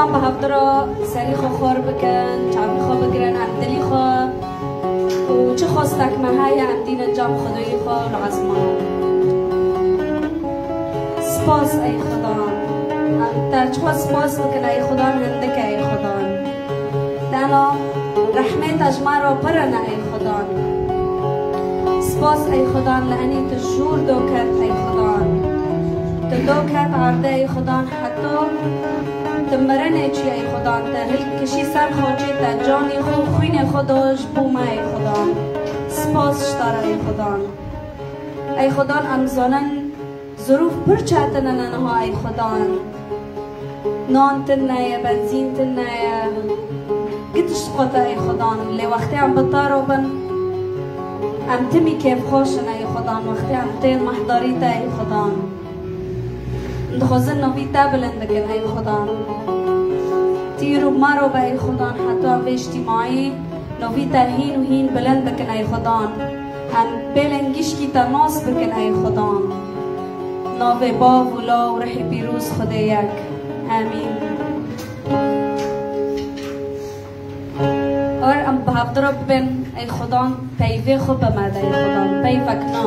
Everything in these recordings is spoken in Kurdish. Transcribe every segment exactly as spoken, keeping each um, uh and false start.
Em bi hevdira serî xwe xor bikin, çavî xwe bigirin, em dilî xwe û çi xwestek me heye, em dînin cem Xwedayî xwe û li ezman. Spas ey Xudan. Em te çiwa spas bikin ey Xudan, hindik e ey Xudan. Dena rehmê te ji me re pir in ey Xudan. Spas ey Xudan, li enî tu jûr doket ey Xudan. Tu doket erdê ey Xudan, heto tu mirinê çû ey Xudan. Tu hilkişî ser xaçê, te canê xwe û xwînê xwe da ji bo me ey Xudan. Spas ji te re ey Xudan. Ey Xudan, em zanin zirûf pir çetin in niha ey Xudan. Nan tune ye, benzîn tune ye. Giş tişt qute ey Xudan. Lê wextê em bi te re bin, em timî kêfxweş in ey Xudan. Wextê em tên mehdarî te ey Xudan. Em dixwazin navî te bilind bikin ey Xudan. Tîr û mero be ey Xudan, heta em vê îctîmaî navî te hîn û hîn bilind bikin ey Xudan. Em bêlên gişkî te nas bikin ey Xudan. Navê Bav û Law û Rihê Pîroz Xwedê yek. Amîn. Ar em bi hevdira bibin ey Xudan, peyvê xwe bi me de ey Xudan, peyvek na.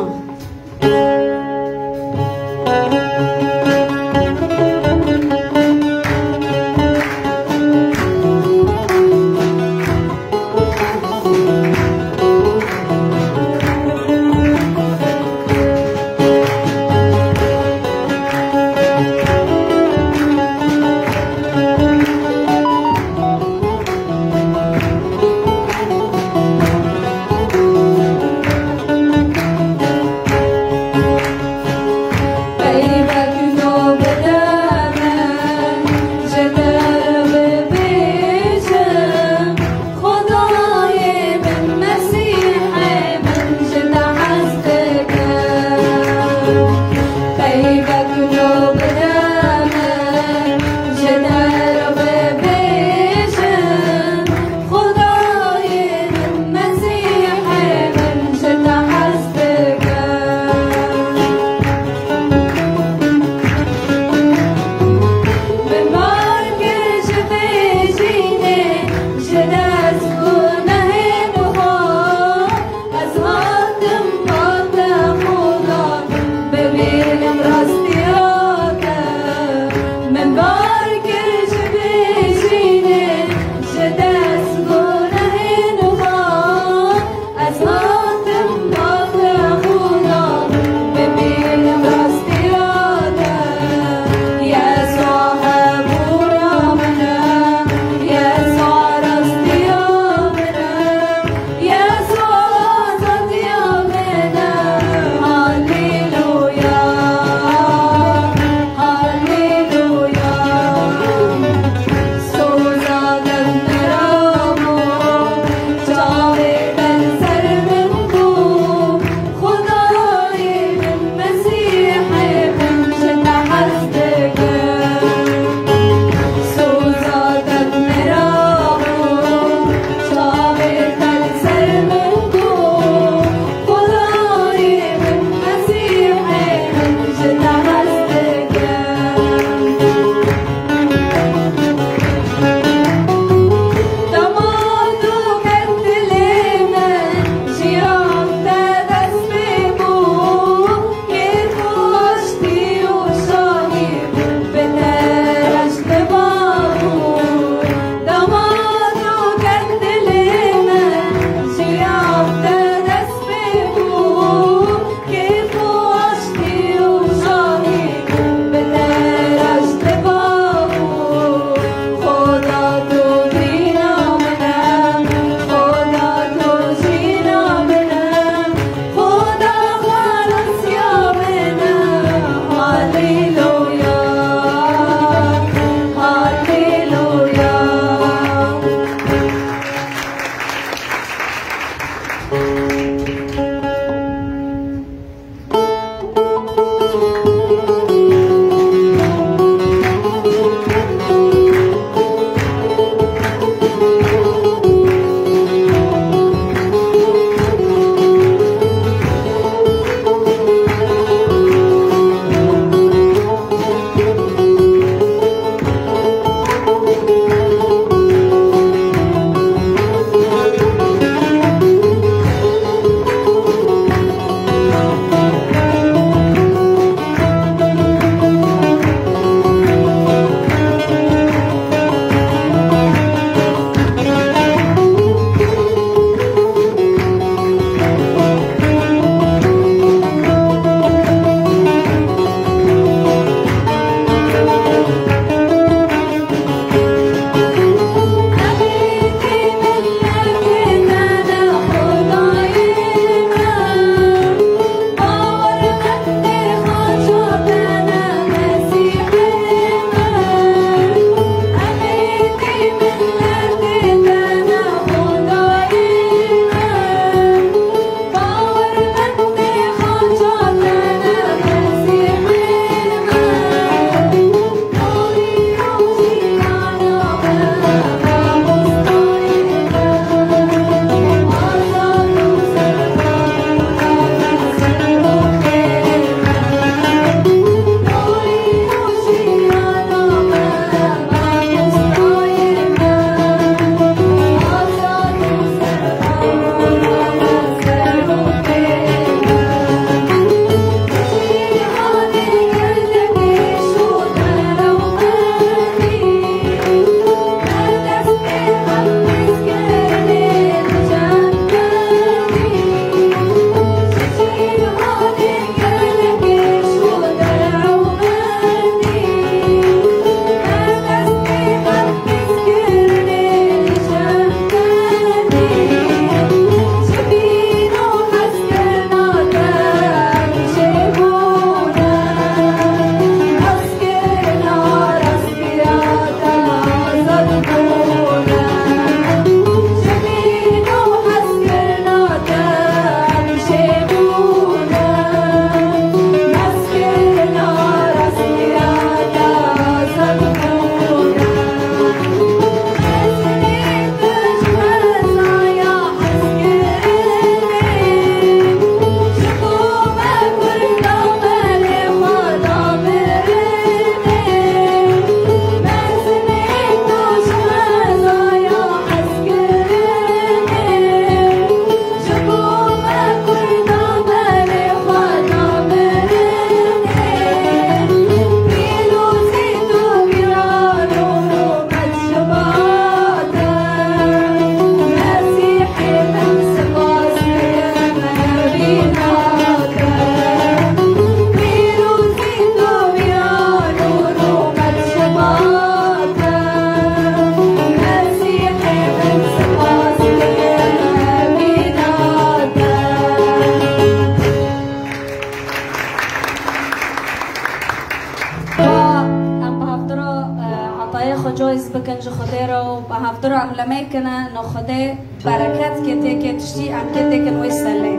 Rejoice bikin ji Xwedê re û bi hevdira em lemê kine, no Xwedê bereket kê têkê tiştî em kê têkin wê selê.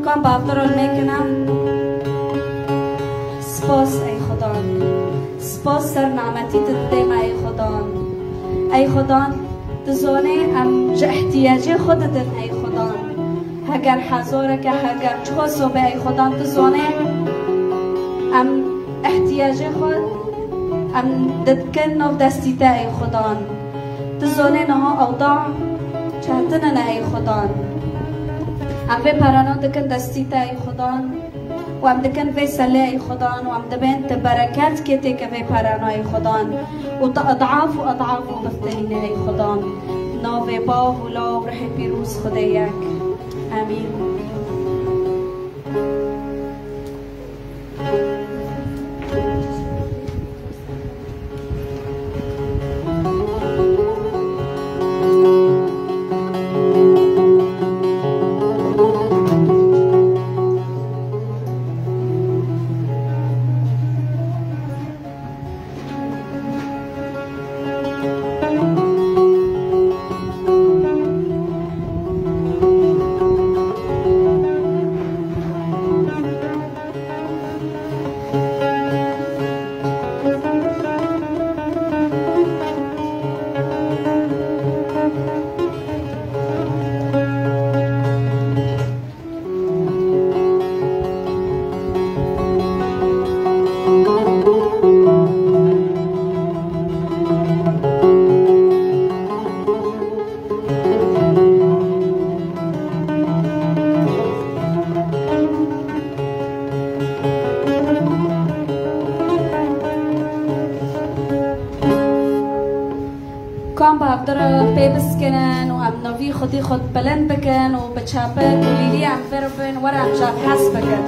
Kan bi hevdira lemê kine. Spas ey Xudan. Spas ser nimetî tu didê me ey Xudan. Ey Xudan, tu zonê em ji ihtiyacê xwe didin ey Xudan. Heger hezareke, heger çiqas sobe ey Xudan, tu zonê em ihtiyacê xwe em didikin nav destî te ey Xudan. Tu zonê niha ewda çetin in ey Xudan. Em vê perana dikin destî te ey Xudan. Û em dikin vê selê ey Xudan û em dibên tu bereket kê têke vê perana ey Xudan. Û tu edaf û edaf û biftirîne ey Xudan. Navê Bav û Law û Rihê Pîroz Xwedê yek. Amîn. Kan bi hevdira pê biskinin û em navî Xwedî xwe bilind bikin û bi çepik û lîlî em vir bin, were em ji hev hez bikin.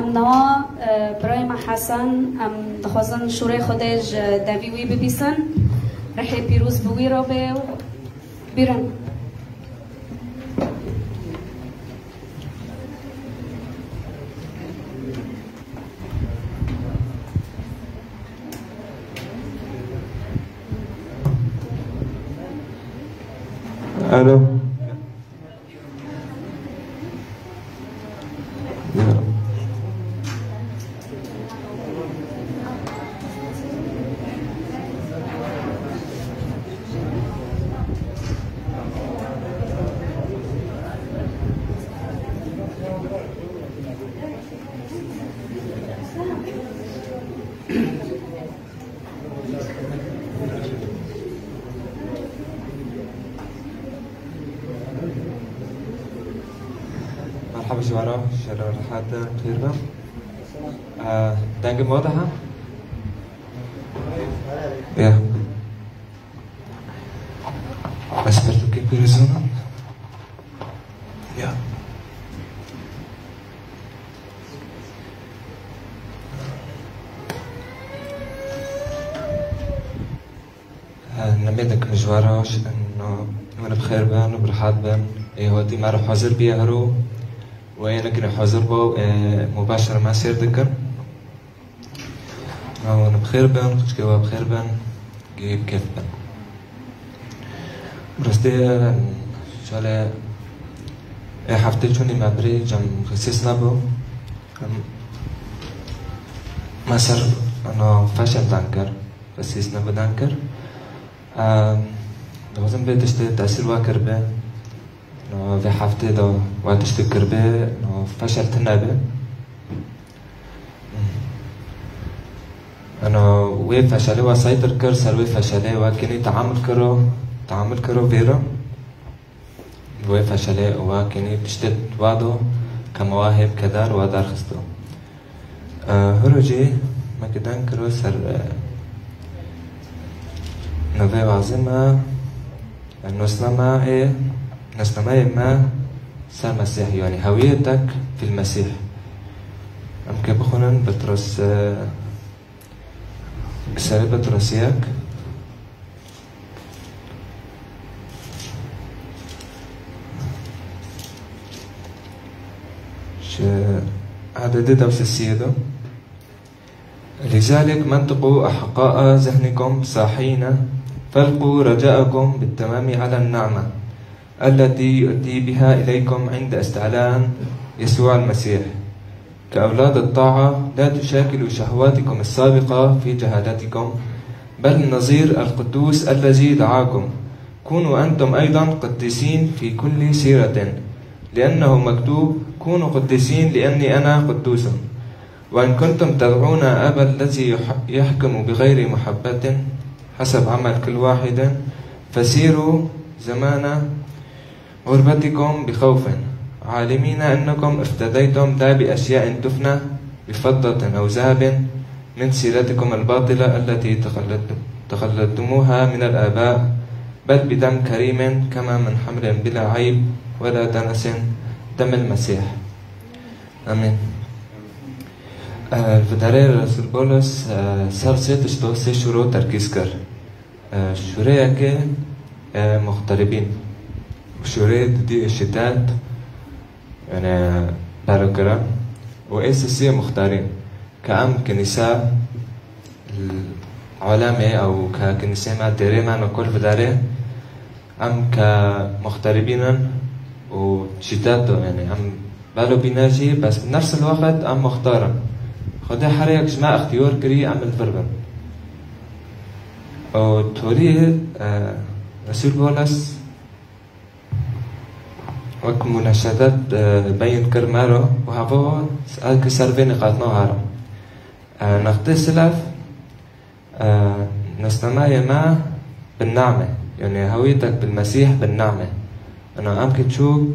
Em niha, e, birayê me Hesen, em dixwazin şûrê Xwedê ji devî wî bibîsin. Hê pîroz bi wî re be û birin. Alo. Merhaba ji we re, şer û rehet in, xêr bin. Eh, dengê me dihe? Ya. Ez pertûkê pêrezûn im. Ya. Nemê dikim ji we re, hûn bi xêr bin û bi rehet bin. Ê hotî me re hazir bîye hero û ê nekine hazir bû, ê, mubaşer me sêr dikin. Hûn bi xêr bin, xwişkê we bi xêr bin, gihî bi kêf bin. Bi rastî, şalê ê heftê çûnî me birî cem xisîs nebû. Em, me ser, ano, feşel dan kir, xisîs nebû dan kir. Em, dixwazim vê tiştê tesîr we kiribe. No, vê heftê de we tiştê kiribe, no, feşel tune be. Ano, wê feşelê we seytir kir, ser wê feşelê we kinî teamul kiro, teamul kiro vêro. Wê feşelê we kinî tiştê we do, kema we hê bi kedar we derxisto. Eh, hiro jî me ki deng kiro ser, eh, navê wazê me, eh, nasnameyê, nasnameyê me ser Mesîh, yanî hewiyetek fil Mesîh. Em ke bixwînin Petros, eh, Serê Petrosiyek. Ji ededê dewsa siyê de. لذلك منطقوا أحقاء ذهنكم صاحين، فالقوا رجاءكم بالتمام على النعمة التي يؤتي بها إليكم عند استعلان يسوع المسيح. كأولاد الطاعة، لا تشاكلوا شهواتكم السابقة في جهالتكم، بل النظير القدوس الذي دعاكم، كونوا أنتم أيضا قديسين في كل سيرة، لأنه مكتوب: كونوا قديسين لأني أنا قدوس. وإن كنتم تدعون أبا الذي يح-، يحكم بغير محبة حسب عمل كل واحد، فسيروا زمان غربتكم بخوف، عالمين أنكم افتديتم لا بأشياء تفنى، بفضة أو ذهب، من سيرتكم الباطلة التي تخلدتم-، تخلدتموها من الآباء، بل بدم كريم كما من حمل بلا عيب ولا دنس، دم المسيح. Amîn. Eh, li derê Resul Polos, eh, ser sê tişto, sê şûro terkîz kir. Eh, şûrê yekê, eh, muxteribîn. Şûrê didî şîdet, yani, berokirin. Û ê sisiyê muxtarîn. Ke em kinîsa alemê ew ke kinîsê me, dêrê me li kul bi derê, em ke muxteribîn in û şîdet do, yani em belo bîne jî, bes bi nefs el-weqt em muxtar in. Xwedê her yek ji me extiyar kirî em li vir bin. Û torî, e, Resûl Poles wek muneşedet, e, beyin kir me re û heva ez ki ser vê niqatna herim. E, nextê silef, e, nasnameyê me bin name. Yani hewiyetek bil Mesîh bin name. Ana em ki çû,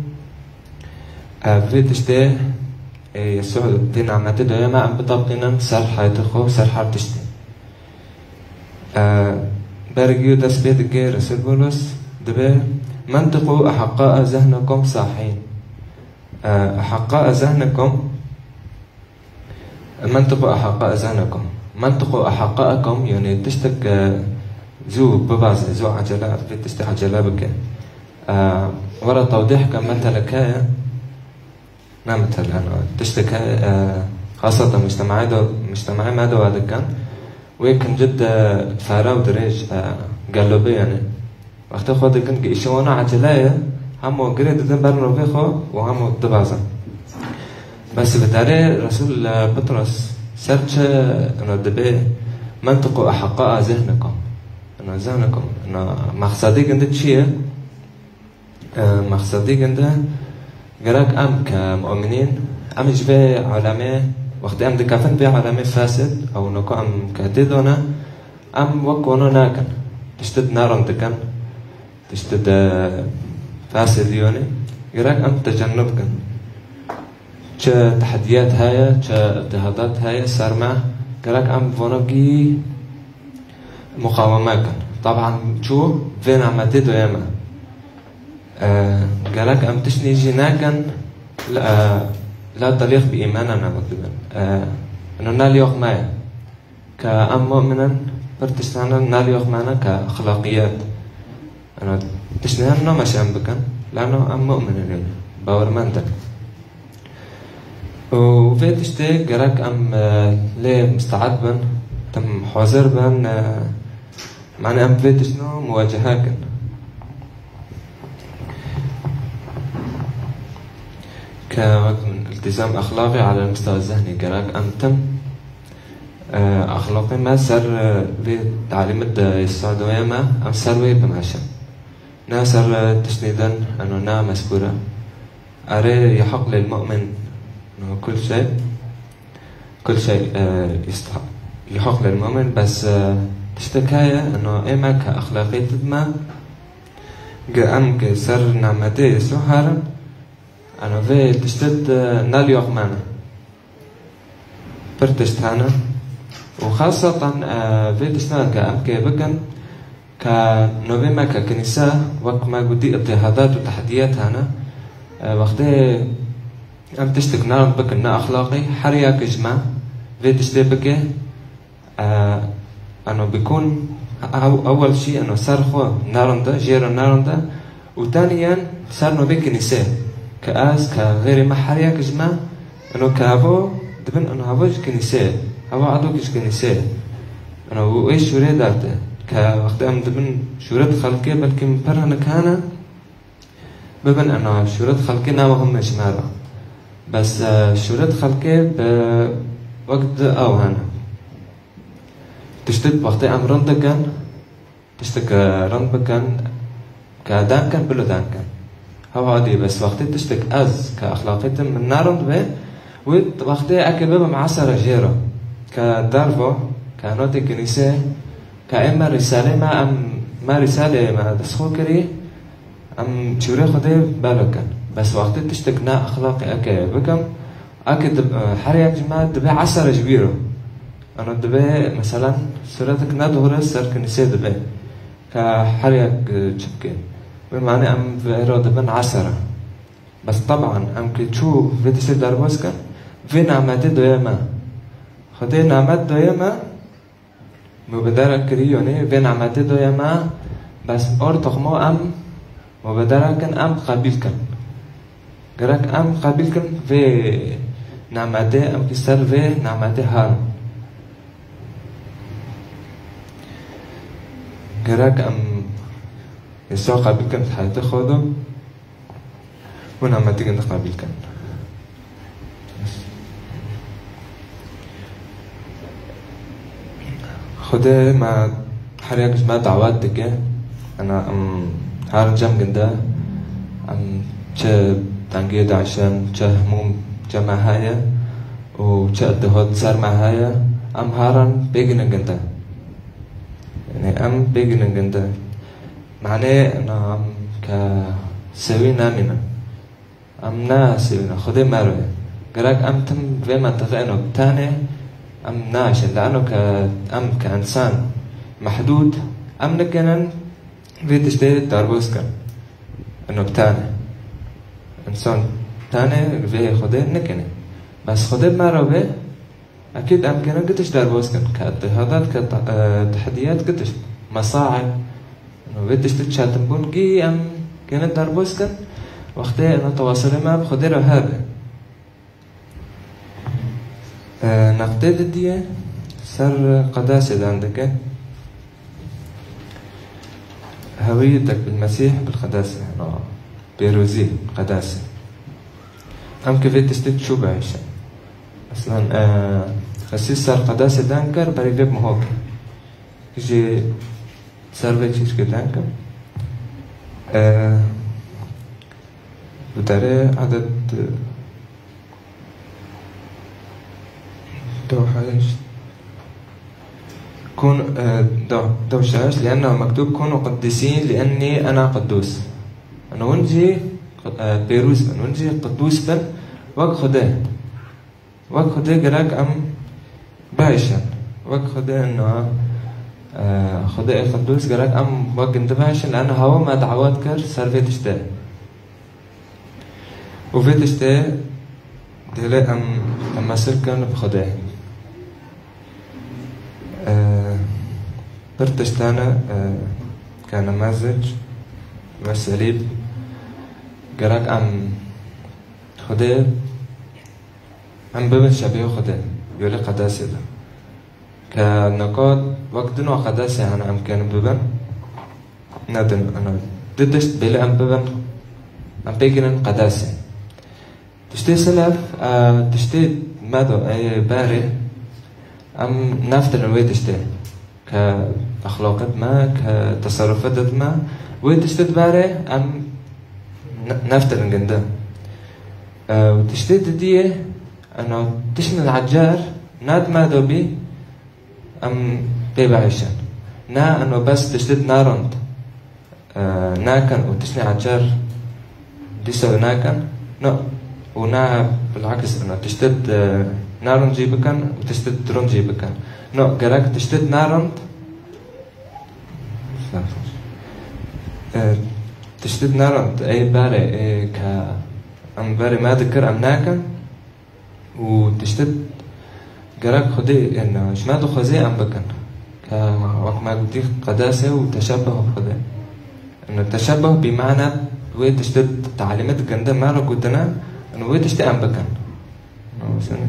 e, vê tiştê, e, Yesû vê nametê daye me, em bitabqînin ser heyatê xwe û ser her tiştê. E, bergî û dest pê dike Resul Polos, dibe: "Mentiqu ehaqqa zehnekum sahîn." E, ehaqqa zehnekum, mentiqu ehaqqa zehnekum. Mentiqu ehaqqa ekum, yani tiştek, e, Zû bibazin, zû ecele, vê tiştê ecele bike. E, were tewdîh ke meteleke ye, ne metel, yani, tişteke, e, xaseten mujtemaê de, mujtemaê me de we dikin, wê kincit de fare û dirêj, e, gelobê, yani. Wextê xwe dikin ki îşê wana ecele ye, hemo girê didin ber rovê xwe û hemo dibazin. Bes bi derê Resul, e, Petros ser çi, ina, dibê, "Mentiqu ehqqa zihnikum." Ina, zihnikum. Ina, mexsedê ginde çi ye? E, mexsedê ginde gerek em ke mu'minîn, em ji vê alemê, wextê em dikevin vê alemê fasid, ew noko em ke tê de ne, em wek wano nakin. Tiştê di narin dikin, tiştê di fasid yonê, gerek em tecennub kin. Çi tehdiyat heye, çi îtihadat heye ser me, gerek em vonokî muqaweme kin. Taban çû vê nemetê doyeme. E, gerek em tiştê jî nekin, la, la telîq bi îmana ne, wek dibin. E, ino ne li yox me ye. Ke em mu'min in, pir tişt hene ne li yox me ne ke exlaqiyat. Ino tiştê hene nameşe em bikin, lano em mu'min in, yani, bawermend in. Û vê tiştê gerek em, e, lê miste'ed bin, tim hazir bin, e, mane em vê tiştê muwecehe kin. Ke wek min iltizam exlaqî ala mistewa zihnî gerek em tim, e, exlaqê me ser, e, vê talîmê de sadoye me, em ser wê bimeşin. Ne ser, e, tiştê din, eno ne mezkûr e. Erê, يحق للمؤمن، no, kul şey, kul şey, e, يحق للمؤمن, bes, e, tiştek heye, eno ê me ke exlaqê didme, ge em ke ser nemetê Yesû herin, eno vê tiştet, e, ne li yox me ne. Pir tişt hene. Û xaseten, e, vê tiştana ke em kê bikin, ke novê me ke kinîse, wek me gotî, îtihadat û tehdiyat hene. E, wextê em tiştek narind bikin, ne exlaqî, her yek ji me vê tiştê bike, e, eno bikun, ew, ewel jî eno ser xwe nerinde, jê re nerinde û teniyen ser novê kinîsê. Ke ez, ke xêrê me her yek ji me, eno ke hevo dibin, eno hevo ji kinîsê, hevo edok ji kinîsê. Eno û ê şûrê date. Ke wextê em dibin şûret xelkê, belkî min pir hinek hene, bibin ena şûret xelkê ne muhim e ji me re. Bes, e, şûret xelkê bi wek di ew hene. Tiştek wextê em rind dikin, tiştek, e, rind bikin, ke dankin, bilo dankin. Hewa dî, bes wextê tiştek ez, ke exlaqê tim min narind be, wê wextê eke bibim esere jê re. Ke dervo, ke notê kinîsê, ke ê me rîsalê me, em, me rîsalê me destxwe kirî, em çûrê Xwedê belo kin. Bes wextê tiştek ne exlaqî eke bikim, eke dib-, her yek ji me dibe esere ji wî re. Ano dibe, meselen, sûretek ne dihore ser kinîsê dibe. Ke her yek, e, çi bike. Wê mane em vê re dibin esere. Bes teban, em ke çû vê tiştê derbas kin, vê nemetê doye me. Xwedê nemet doye me, mubedere kirî, yanî vê nemetê doye me, bes or toxmo em mubedere kin, em qebîl kin. Gerek em qebîl kin vê nemetê, em kî ser vê nemetê herin. Gerek em Îsa qebîl kin di heyetê xwe de. Hûn hemî têgin dixwebîlkin. Xwedê me her yek ji me dawet dike. Ena em herin cem ginde. Em çi tengiyê diişin, çi hemûm cem me heye û çi îtihad ser me heye, em herin bêginin ginde. Yanî em bêginin ginde. Manê ena em ke sewî nemînin. Em ne sewî ne, Xwedê me re. Gerek em tim vê mentiqê eno bi tenê em naşin. Lano ke em ke însan mehdûd, em nikinin vê tiştê derbas kin. Eno bi tenê. Însan tenê vê Xwedê nikine. Bes Xwedê me re be, Ekîd em kene gitiş derbas kin, ke îtihadat, ke te-, e, tehdiyat gitiş. mesaib, eno vê tiştê çetinbûn gî em kêne derbas kin, wextê eno tewasilê me bi Xwedê re hebe. E, neqtê didiyê ser qedasê dan dike. Hewiyetek bil Mesîh bil qedasê, eno pêrozî qedasê. Em ki vê tiştê çû bihişin. Meselen, e, xesî ser qedasê dan kir, berî vê miho kir. Jî ser vê çîçkê dan kir. E, bi derê edet, e, Dewheş. Kun, e, dew-, dewşeş, لأنه مكتوب: كونوا قديسين لأني أنا قدوس. Eno hûn jî, e, pêrûz bin, hûn jî qidûs bin, wek Xwedê. Wek Xwedê gerek em bihişin. Wek Xwedê eno, e, Xwedê ê qidûs gerek em wek gindi bihişin, لأنه hewa me dawet kir ser vê tiştê. Û vê tiştê dêlê em, em mesir kin bi Xwedê. E, pir tişt hene, e, ke nemezek ve selîb gerek em Xwedê, em bibin şebîhê Xwedê, yolê qedasê de. Ke neka wek dino qedasê hene em kêne bibin. Ne din, eno, di tişt bêle em bibin, em pê kirin qedasê. Tiştê selef, e, tiştê me do, ê berê, em neftirin wê tiştê. Ke exlaqê me, ke teserrufê me, wê tiştê di berê, em ne-, neftirin gindi. E, û tiştê didiyê, eno, tiştên ecer, ne di me do bî, em pê bihişin. Ne, eno bes tiştê di narind, e, nakin û tiştê ecer dîsa nakin. No, û ne bilakis, eno tiştê di, e, narind jî bikin û tiştê di rind jî bikin. No, gerek tiştê di narind, e, tiştê di narind, ê berê, ê ke em berê me dikir, em nakin. Û tiştê gerek Xwedê, eno, ji me dixwazê em bikin. Ke wek me gotî, qedasê û teşebuh bi Xwedê. Eno, teşebuh bi mana wê tiştê talîmê diginde me re gotine, eno, wê tiştê em bikin. Eno, sene.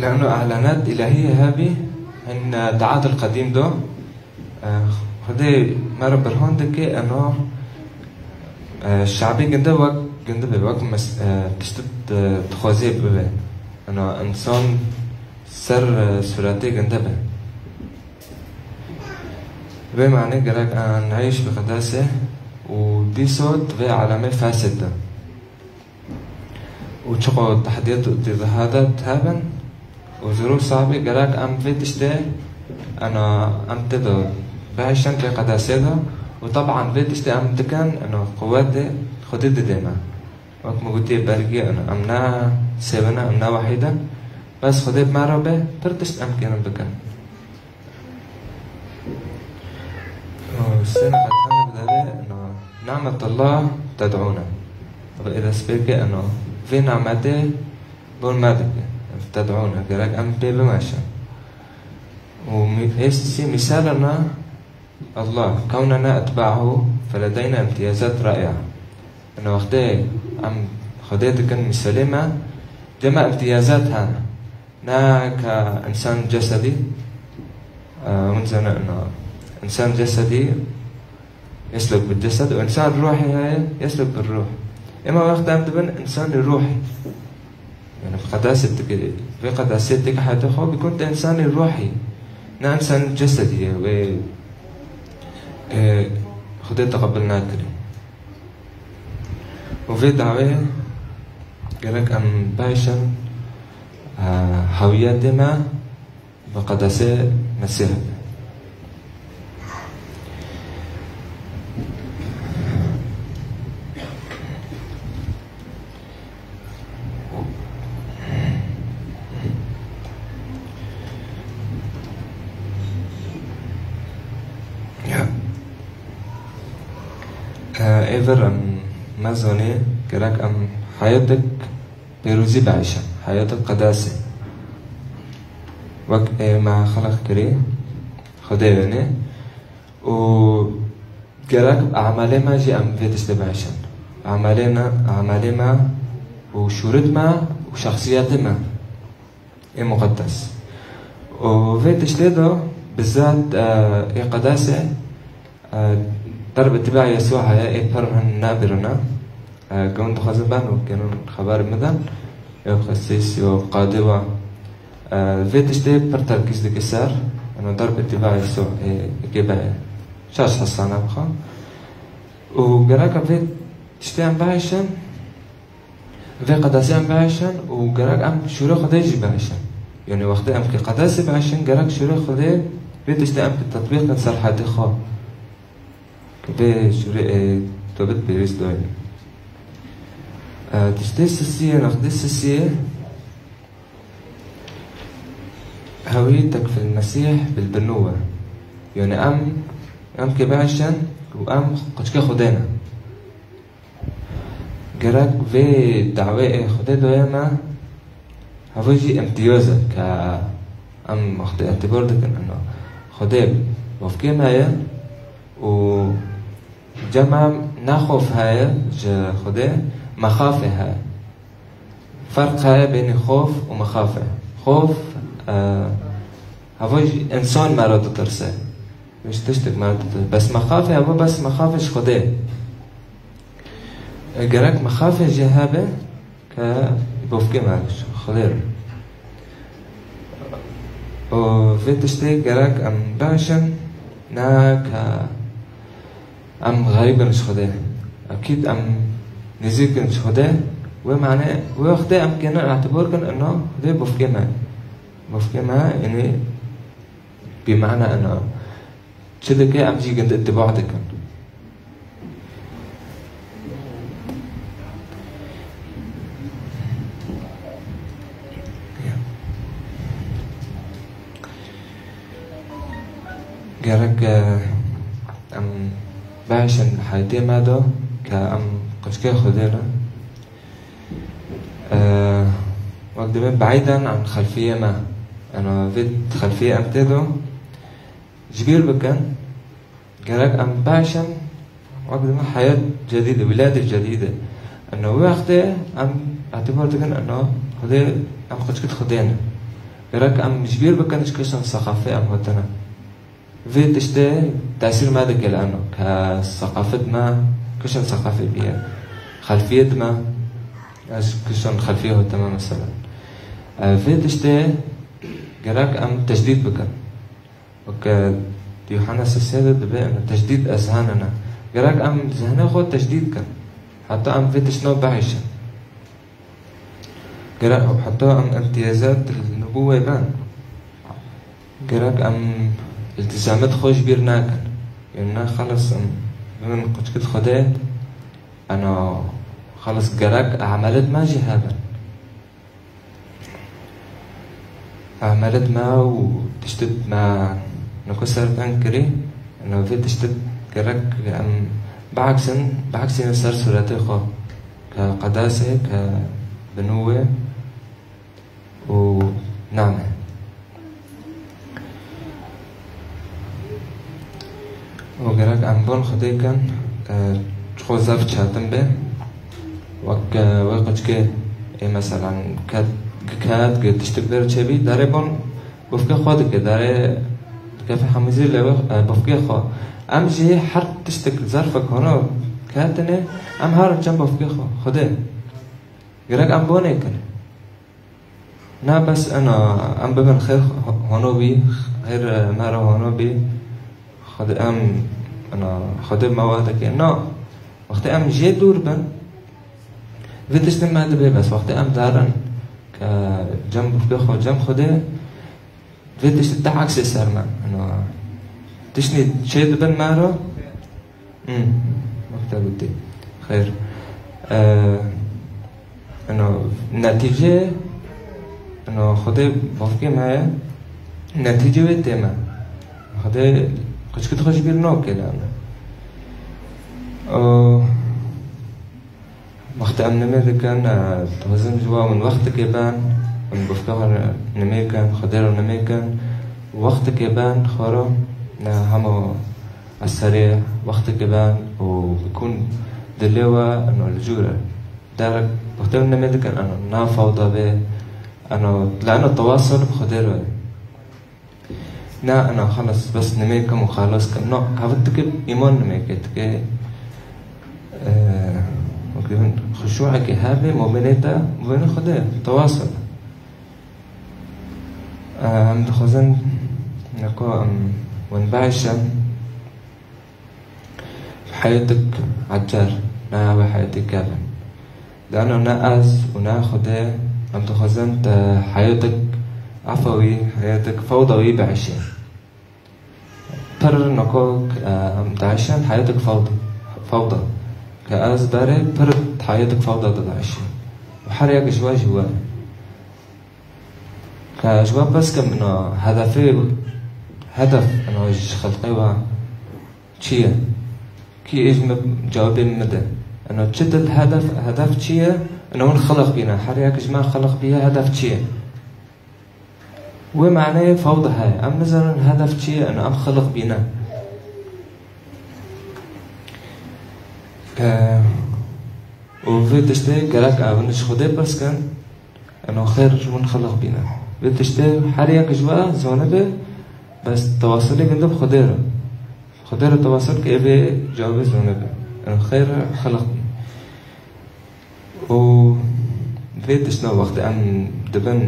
لأنه إعلانات إلهية هابي هن تعهد القديم دو. Eh, Xwedê me re berhan dike, eno, eh, şabê ginde wek ginde be, wek mes-, eh, tiştê, eh, dixwazê bibe. Eno, insan ser, eh, suretê ginde be. Vê manê gerek an neyş bi qedasê û dîso divê alemê fasid de. Û çiqo tehdiyet û îtîzahat hebin û zirûf saxbî gerek em vê tiştê, eno, em tê de bihişin vê qedasê de û teban vê tiştê em dikin, eno, quwetê Xwedê didê me. Wek min gotiye bergî, eno, em ne sêwin in, em ne wehîd in. Bes Xwedê bi me re be, pir tişt em kêrin bikin. Sê neqetane bi devê, eno, نعمة الله تدعونا. Ebe ê destpêkê, eno, vê nemetê bon me dike. تدعونا. Gerek em pê bimeşin. Û mi-, ê sî mîsal, eno, الله، كوننا أتباعه فلدينا امتيازات رائعة. Eno, wextê em Xwedê dikin mîsalê me, dê me îmtiyazat hene. Ne ke însan cesedî, e, hûn zanin, eno, însan cesedî yesluk bil cesed û însan ruhî heye yesluk bil ruh. Ema wexta em dibin însanê ruhî, yani bi qedasê dike, vê qedasê dike heyatê xwe, bikun te însanê ruhî, ne însan cesedî ye, wê, e, Xwedê teqebil nakirî. Û vê dawê gerek em bihişin, e, hewiyetê me bi qedasê Mesîh be. Ya. E, ê vir em mezanê gerek em heyetek pêrozî bihişin. Heyata qedasê. Wek ê me xelq kirî, Xwedê wêne. Û gerek bi emelê me jî em vê tiştê bihişin. Emelê me, emelê me û şûrit me û şexsiyetê me ê muqeddes. Û vê tiştê de bizat, e, ê qedasê, e, derb îtîba Yesû heye, ê pir hin nabirine. E, gewin dixwazin ben û genin xeber midan. Yo qesîs, yo qadî wa. E, vê tiştê pir terkîz dike ser. Eno derb îtîba Yesû, ê, ê kê be şaş hesana bixwe. Û gerek vê tiştê em bihişin, vê qedasê em bihişin û gerek em şûrê Xwedê jî bihişin. Yanî wextê em ki qedasê bihişin, gerek şûrê Xwedê vê tiştê em ki tetbîq kin ser heyatê xwe. Ki vê şûrê, e, tobit pêrîz doyne. E, tiştê sisiyê, nextê sisiyê, hewî tekfil Mesîh bil binû we. Yanî em, em ki bihişin û em quçikê Xwedê ne. Gerek vê dawê ê Xwedê doye me, hevû jî îmtiyaz e ke em wextê îtîbar dikin eno Xwedê bavkê me ye û cem em ne xof heye ji Xwedê, mexafê heye. Ferq heye bênî xof û mexafê. Xof, e, hevû jî însan me re ditirse. Ji tiştek me re ditirse. Bes mexafê hevû bes mexafê ji Xwedê. Gerek mixafê jê hebe ke bofkê me Xwedê re. Û vê tiştê gerek em bihişin, ne ke em xerîb in ji Xwedê. Ekîd em nêzîk in ji Xwedê. Wê mane, wê wextê em kênin îtibor kin, ino Xwedê bofkê me. Bofkê me, yanî bî mane ino. Çi dike, em jî gund îtiba dikin. Gerek, e, em bihişin heyatê me de ke em quçikê Xwedê ne. E, wek dibê بعيداً عن خلفية me. Eno vê xelfiyê em tê de ji bîr bikin. Gerek em bihişin, wek dibê heyat cedîd e, wîladê cedîd e. Eno wê wextê em îtîbar dikin, eno Xwedê, em quçikê Xwedê ne. Gerek em ji bîr bikin ji kişan seqafê em hatine. Vê tiştê tesîr me dike li eno, ke seqafet me, kişan seqafê bîye. Xelfiyet me, ez kişan xelfiyê hatime mesela. E, vê tiştê gerek em tecdîd bikin. Weke Yuhanna sê sê de dibe, em tecdîd ezhanina. Gerek em zihnê xwe tecdîd kin. Heta em vê tiştine bihişin. Gerek heta em îmtiyazat nubûwê ben. Gerek em îltîzamet xwe ji bîr nakin. Yanî ne xelas em bibin quçikê Xwedê, eno xelas gerek emelêt me jî hebin. Emelêt me û tiştêt me niko ser teng kirî, eno vê tiştêt gerek em bieksin, bieksînin ser sûretê xwe, ke qedasê, ke binû wê û name. Û gerek em bon Xwedê kin, e, çiqo zaf çetin be. Wek, e, wê quçikê ê, meselan, ket, ket, gi tiştek der çêbî, darê bon bofkê xwe dike, darê dikeve hemizî lê wê, e, bofkê xwe. Em jî her tiştek zerfek hona ketine, em herin cem bofkê xwe. Xwedê. Gerek em bonê kin. Na bes ena, em bibin xêr ho-, hono bî, xêr, e, me re hono bî. Xwedê em, ena, Xwedê me wade ke. Na, wextê em jê dûr bin, vê tiştê me dibe bes. Wextê em darin ke cem bifê xwe, cem Xwedê, vê tiştê te eksê ser me. Ena, tiştê çê dibin me re, Hmm, wek te gotî. Xêr. Ee, eno, netîce, eno, Xwedê bavkê me ye, netîce wê tê me. Xwedê quçikê xwe ji bîr nake lane. O, Wextê em nimê dikin, e, dixwazin ji wan wextekê ben, em gufta xwe nimê kin, Xwedê re nimê kin, wextekê ben xwe re, e, hema eserê wextekê ben û bikûn dilê we, eno li cû re. Derek wextê em nimê dikin, eno na fewda be, eno, li eno tewasul bi Xwedê re. Na, ena xelas, bes nimê kim û xelas kim. No, hevit dike îman nimê ke, dike, e, wekî bin xuşûekê hebe, muminê te, bûne Xwedê, tewasul. E, em dixwazin, neko, em, wen bihişin, Heyatek ecer, ne ew e heyatek kevin. Lano ne ez û ne Xwedê, em dixwazin te heyatek efewî, heyatek fewdawî bihişê. Pir nokok, e, em dihişin heyatek fewda, fewda. Ke ez berê pir heyatek fewda didihişî. Û her yek ji we jî we. Ka ji we pirs kim, ina hedefê, hedef, ina ji xelqê we çi ye? Kî ê ji min cewabê min bide. Ina çi dil hedef, hedef çi ye? Ina hûn xelq bîne. Her yek ji me xelq bîye, hedef çi ye? Wê maneyê fewda heye. Em nizanin hedef çi ye, ina em xelq bîne. Ee, û vê tiştê gerek em ji Xwedê pirs kin. Eno xêr ji min xelq bîne. Vê tiştê her yek ji we zanibe, bes tewasulê ginde bi Xwedê re. Xwedê re tewasul ke vê cewabê zanibe. Eno xêr xelq bîne. Û vê tiştna wextê em dibin,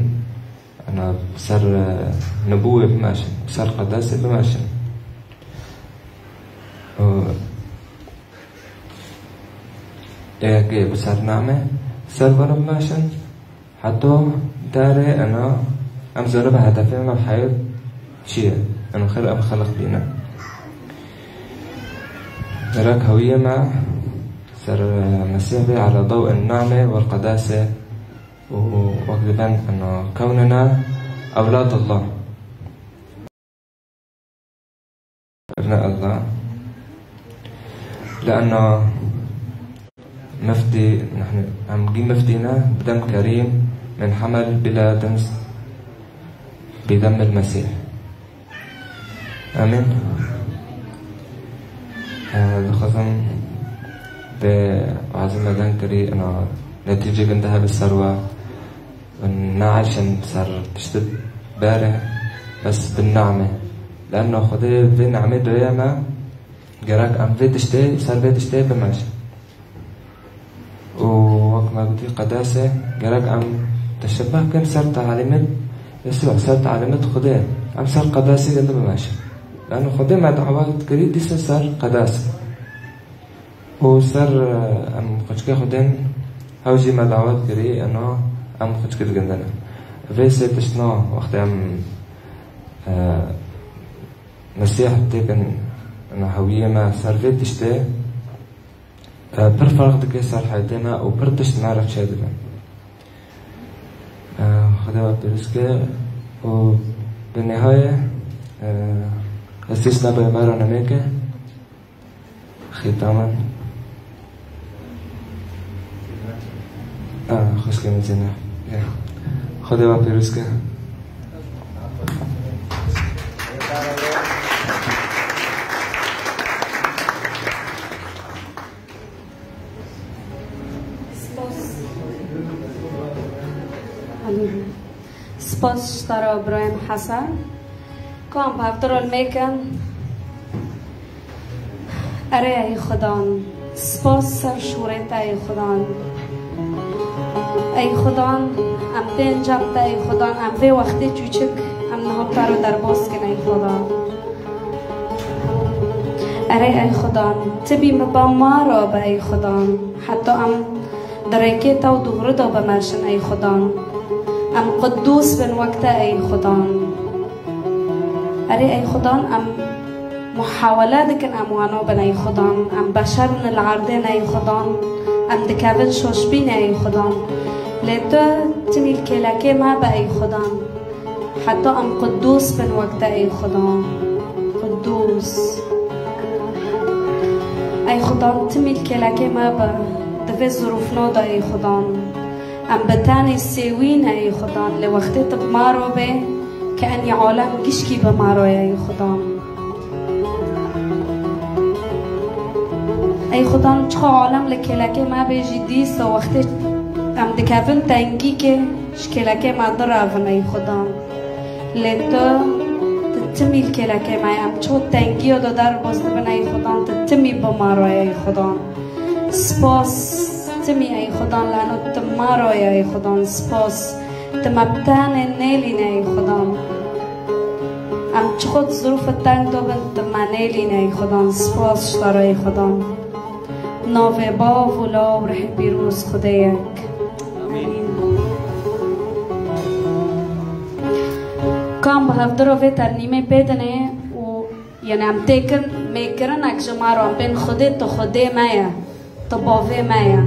ena ser, e, nibûwê bimeşin, ser qedasê bimeşin. Û ê yekê bi ser name, ser vana bimeşin, Heta darê ena em zanibe hedefê me bi heyat çi ye? Em xêr em xelq bîne. Gerek hewiyê me ser, e, Mesîh bê, ala daw en name wal qedase û wek diben ena kewnena ewlad Allah. ابناء الله. لأنه مفدي، نحن عم نجيب مفدينا بدم كريم، من حمل بلا دنس بدم المسيح. آمين. آه، دخلتم بعزم دنكري أنا نتيجة قندها بالثروة. Naişin ser tiştê berê, bes bi name. Leno Xwedê vê namê doye me, gerek em vê tiştê, ser vê tiştê bimeşin. Û wek me gotî qedase, gerek em teşebbeh kin ser talîmê, êsî ser talîmê Xwedê. Em ser qedasê gindi bimeşin. Leno Xwedê me dawet kirî dîsa ser qedase. Û ser, e, em quçikê xwe tên, hew jî me dawet kirî, eno em quçikê digindin. Vê sê tiştna wextê em, e, Mesîh têkin, eno hewiyê me ser vê tiştê, e, pir ferq dike ser heyetê me û pir tişt me re çêdibe. E, Xwedê we pîroz ke û bi nihayê, e, ez tişt nebe me re nemêke. Xîtaman. Ah, xwişkê min Zîne. Ya. Xwedê we pîroz ke. Spas. Spas ji te re Îbrahîm Hesen. Ku em bi hev re mêkin. Erê ey Xudan, spas ser şûrê te ey Xudan. Ey Xudan, em tên cem te ey Xudan, em vê wextê çûçik, em niha te re derbas kin ey Xudan. Erê ey Xudan, tu bî min ba ma re be ey Xudan. Heta em di rêkê te û dûrî de bimeşin ey Xudan. Em qudûs bin wek te ey Xudan. Erê ey Xudan, em muhawele dikin em wano bin ey Xudan. Em beşer in li erdê ne ey Xudan. Em dikevin şoşbînê ey Xudan. Lê tu timî li kêlekê me be ey Xudan. Heta em qudûs bin wek te ey Xudan. Qudûs. Ey Xudan, timî li kêlekê me be. Di Vê zirûfno de ey Xudan. Em bi tenê sêwî ne ey Xudan, lê wextê tu bi ma re bê, ke enî alem gişkî bi ma re ye ey Xudan. Ey Xudan, çiqa alem li kêlekê me bê jî dîsa wextê em dikevin tengîkê, ji kêlekê me direvin ey Xudan. Lê tu, tu timî li kêlekê me ye. Em çiqo tengiya de derbas dibin ey Xudan, tu timî bi ma re ye ey Xudan. Spas, timî ey Xudan, lano tu ma re ye ey Xudan, spas. Tu me bi tenê nêlîne ey Xudan. Em çiqo di zirûfê teng de bin, tu me nêlîne ey Xudan, spas ji te re ey Xudan. Navê Bav û Law û Rihê Pîroz Xwedê yek. Amîn. Kam bi hevdiro vê ternîmê pê dinê û, yanî, em têkin mêkirinek ji ma re, em bên Xwedê, tu Xwedê me ye, tu bavê me ye.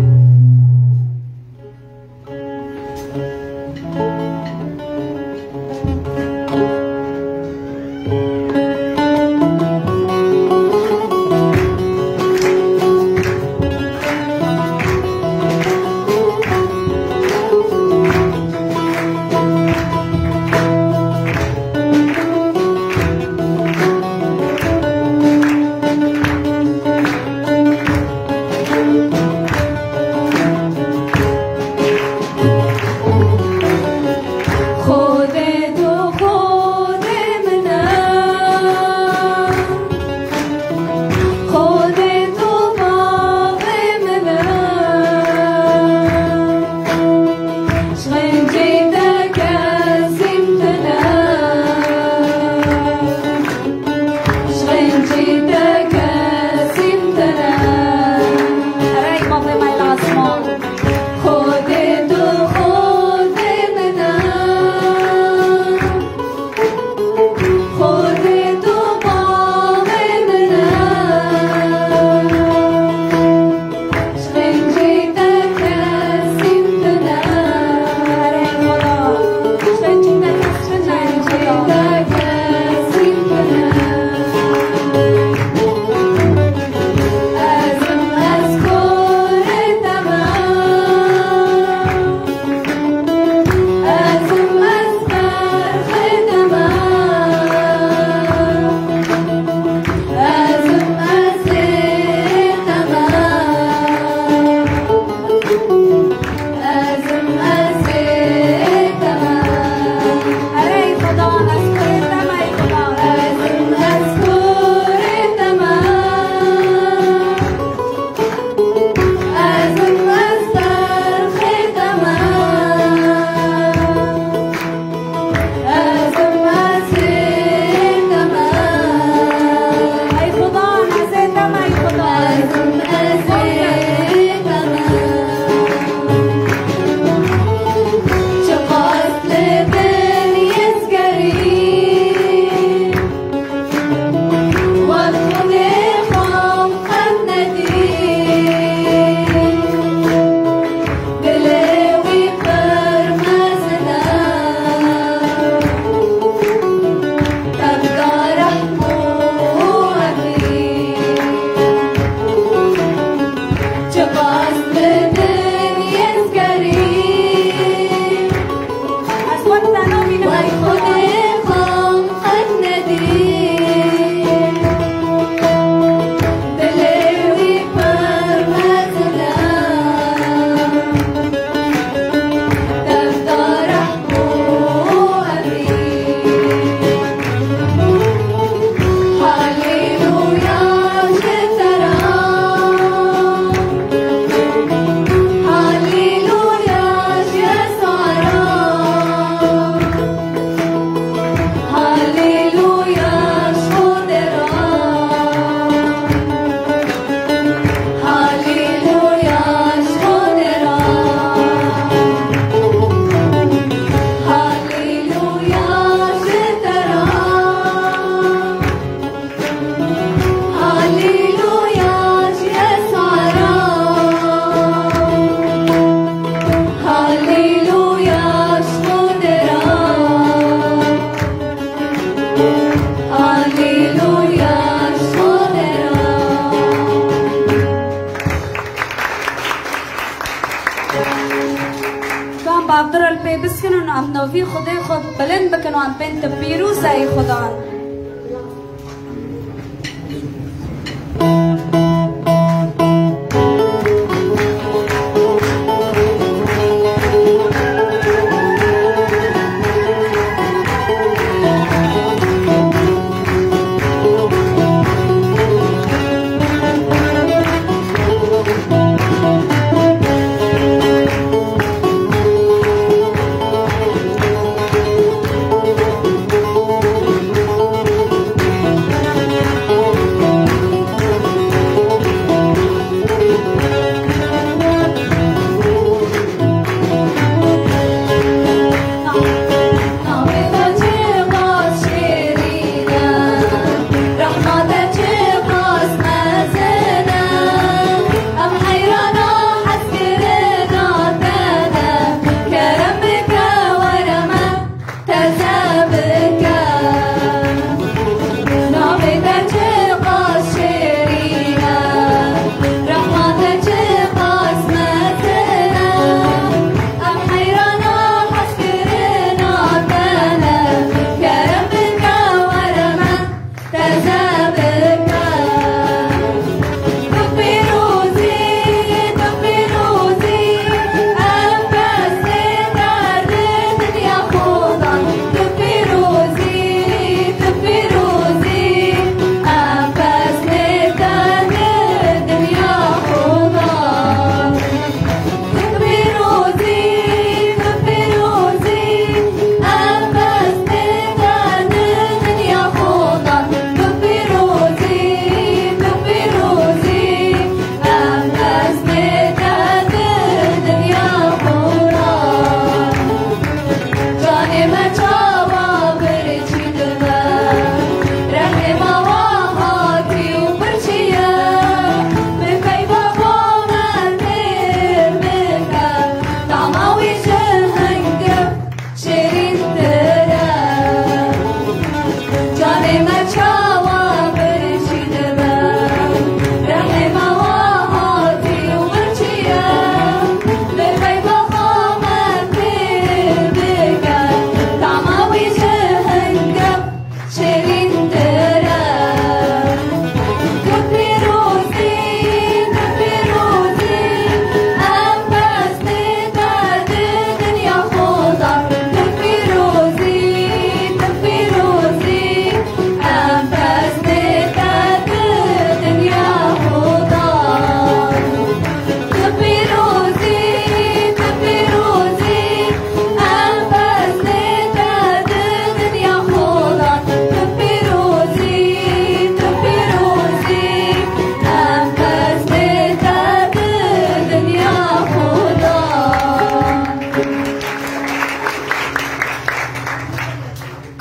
Vî Xwedê xwe bilind bikin wan bên, tu pîroz e ey Xudan.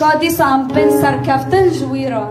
Ka dîsa em bên serkeftin ji wî re.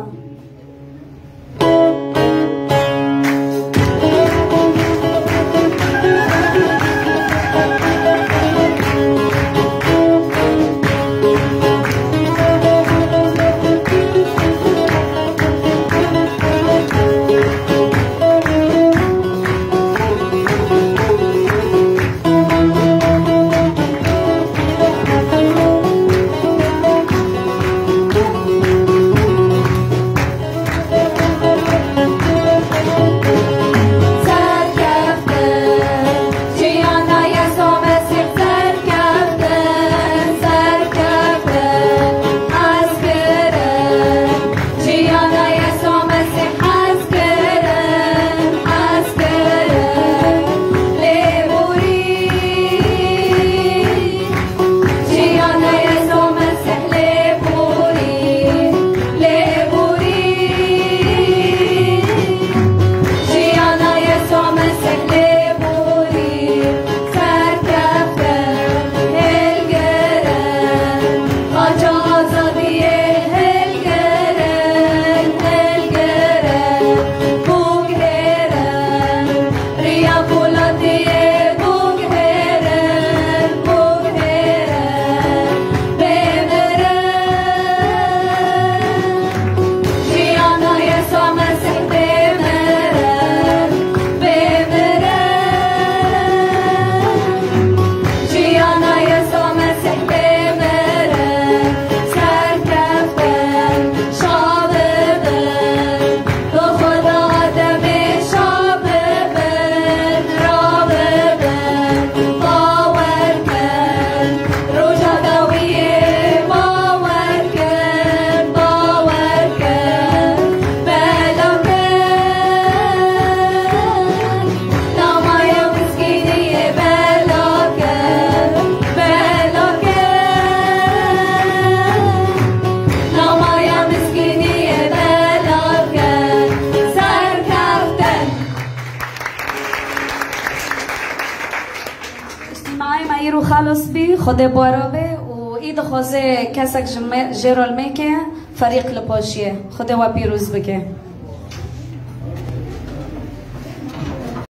Xelas bî, Xwedê bara be û î dixwaze kesek ji me, jê re li mêke ferîq li paşiyê. Xwedê we pîroz bike.